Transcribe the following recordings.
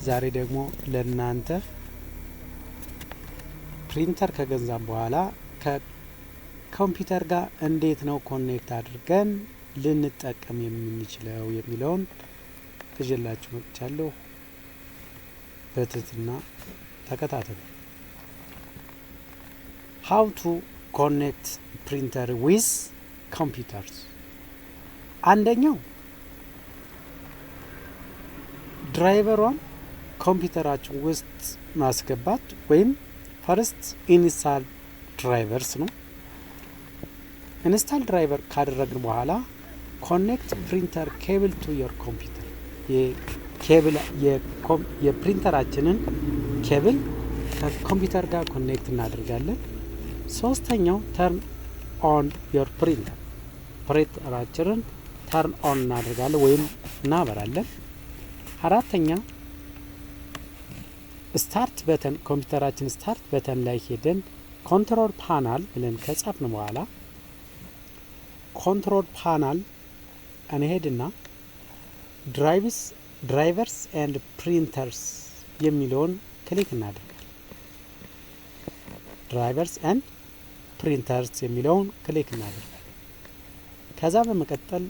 ዛሬ ደግሞ ለእናንተ ፕሪንተር ከገዛም በኋላ ከኮምፒውተር ጋር እንዴት ነው connect አድርገን ልንጠቀም የምንችለው የሚለውን ይዤላችሁ መጥቻለሁ። በትህትና ተከታተሉ። How to connect printer with computers። አንደኛው driver ሯን ኮምፒውተራችን ውስጥ ማስገባት ወይም first install drivers ነው። Install driver ካደረግን በኋላ connect printer cable to your computer፣ የ cable የ printer ኣችንን cable ከኮምፒውተር ጋር connect እናደርጋለን። ሶስተኛው turn on your printer፣ printer ኣችንን turn on እናደርጋለን ወይም እናበራለን። አራተኛ start button፣ ኮምፒውተራችን start button ላይ ሄደን control panel ብለን ከጻፍን በኋላ control panel እንሄድና drivers and printers የሚለውን click እናደርጋለን። Drivers and printers የሚለውን click እናደርጋለን። ከዛ በመቀጠል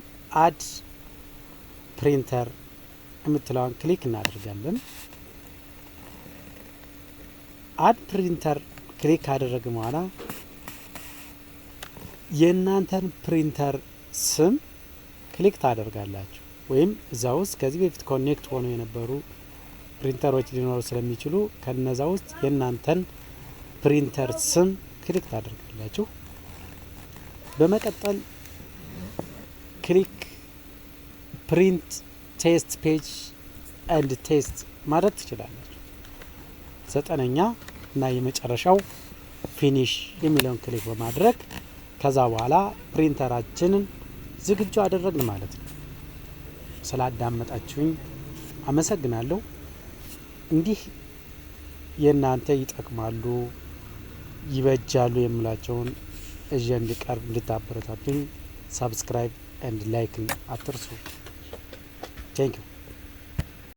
add printer የምትለዋን click እናደርጋለን። Add printer click ካደረግን በኋላ የእናንተን ፕሪንተር ስም click ታደርጋላችሁ። ወይም እዛ ውስጥ ከዚህ በፊት connect ሆነው የነበሩ ፕሪንተሮች ሊኖሩ ስለሚችሉ ከነዛ ውስጥ የእናንተን ፕሪንተር ስም click ታደርጋላችሁ። በመቀጠል click print test page and test ማድረግ ትችላላችሁ። ዘጠነኛ እና የመጨረሻው finish የሚለውን click በማድረግ ከዛ በኋላ ፕሪንተራችንን ዝግጁ አደረግን ማለት ነው። ስላዳመጣችሁኝ አመሰግናለሁ። እንዲህ የእናንተ ይጠቅማሉ፣ ይበጃሉ የምላቸውን ይዤ እንድቀርብ እንድታበረታቱኝ subscribe and like ን አትርሱ። Thank you.